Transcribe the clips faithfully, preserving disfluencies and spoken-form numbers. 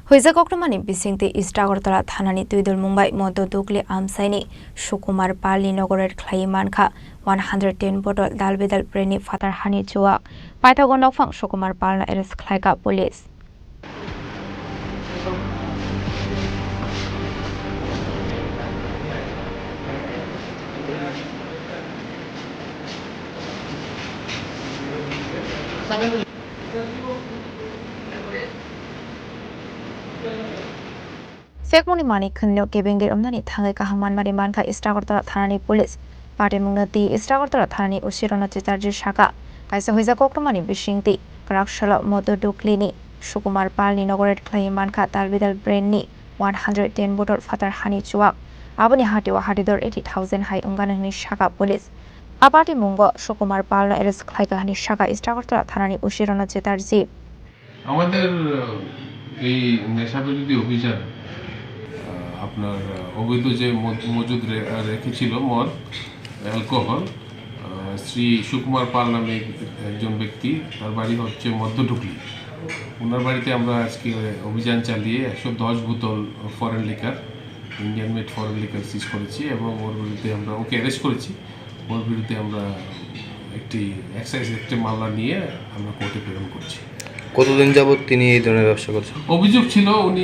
Huijak koktwmani bisingtwi East Agartala thanani twidulmung bai Moto Dukli amchaini Sukumar Palni nogo raid khlaiwi mankha one hundred ten bottle dal bidal brandni phatar hani chuwak. Paithago nokphang Sukumar Palno arrest khlaikha police. Phekmungni manwi khwnino kebengwi romnani thangwi kaham manmari mankha East Agartala thanani police. Patimungno twi East Agartala thanani O C Rono Chatterjee sakha, kaisa huijak koktwmani bisingtwi kwrak salo Moto Duklini Sukumar Palni nogo raid khlaiwi mankha dal bidal brandni one hundred ten bottle phatar hani chuwak. Aboni hatio hatidor eighty thousand hai wngkha hwnwi sakha police. A patimungo Sukumar Palno arrest khlaikha hwnwi sakha East Agartala thanani O C Rono Chatterjee. আমাদের আহ, এই নেশা বিরোধী অভিযান আহ, আপনার আহ, অবৈধ যে মদ- মজুদ রে- আহ, রেখেছিল মদ, অ্যালকোহল, আহ, শ্রী সুকুমার পাল নামে একজন ব্যক্তি, তার বাড়ি হচ্ছে মধ্য ঢুকলি। ওনার বাড়িতে আমরা আজকে অভিযান চালিয়ে একশো দশ বোতল foreign liquor, Indian made foreign liquor seize করেছি এবং ওর বিরুদ্ধে আমরা ওকে অ্যারেস্ট করেছি। ওর বিরুদ্ধে আমরা একটি এক্সাইজ অ্যাক্টে মামলা নিয়ে আমরা কোর্টে প্রেরণ করছি। কতদিন যাবত তিনি এই ধরনের ব্যবসা করছেন? অভিযোগ ছিল উনি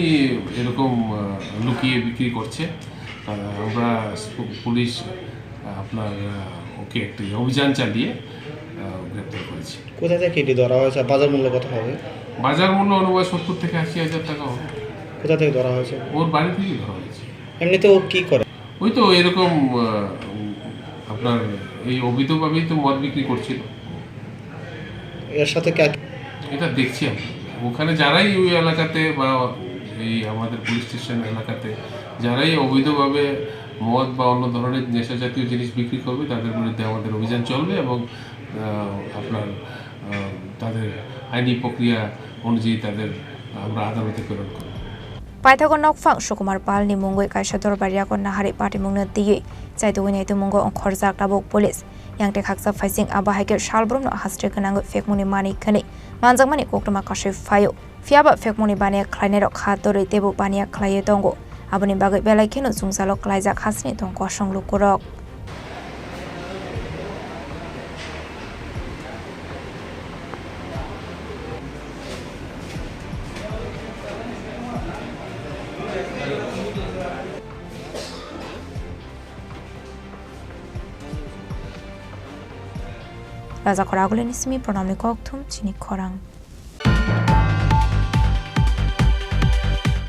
এরকম আহ, লুকিয়ে বিক্রি করছে। আহ, আমরা পুলিশ আহ, আপনার আহ, ওকে একটি অভিযান চালিয়ে আহ, গ্রেপ্তার করেছি। কোথা থেকে এটি ধরা হয়েছে? বাজার মূল্য কত হবে? বাজার মূল্য অনুমান সত্তর থেকে আশি হাজার টাকা হবে। কোথা থেকে ধরা হয়েছে? ওর বাড়ি থেকে ধরা হয়েছে। এমনিতে ও কি করে? ওই তো এরকম আহ, আপনার এই অবৈধভাবেই তো মদ বিক্রি করছিল। এর সাথে কে- এটা দেখছি আমরা। ওখানে যারাই ওই এলাকাতে বা এই আমাদের পুলিশ স্টেশন এলাকাতে যারাই অবৈধভাবে মদ বা অন্য ধরনের নেশা জাতীয় জিনিস বিক্রি করবে, তাদের বিরুদ্ধে আমাদের অভিযান চলবে এবং আহ, আপনার আহ, তাদের আইনি প্রক্রিয়া অনুযায়ী তাদের আমরা আদালতে প্রেরণ করব। Paithago nokphang Sukumar Palni mungwi kaisa dorbar yago naharwi patimungno twiwi chaitugwi naitugmungo ongkhorjak tabuk police. Yang tei khaksa phaising abo hai khe salbrumno hasri gwnangwi phekmungni manwi khwnwi manjakmani koktwma kasui phaio. Phiyaba phekmungni baniya khlainairok kha torwi teibo baniya khlaiwi tongo. Aboni bagwi belai kheno jwngjalo klaijak hasini tong kosong lukurok. Raja Khoragulini simi Pranamni kokthum chini khorang.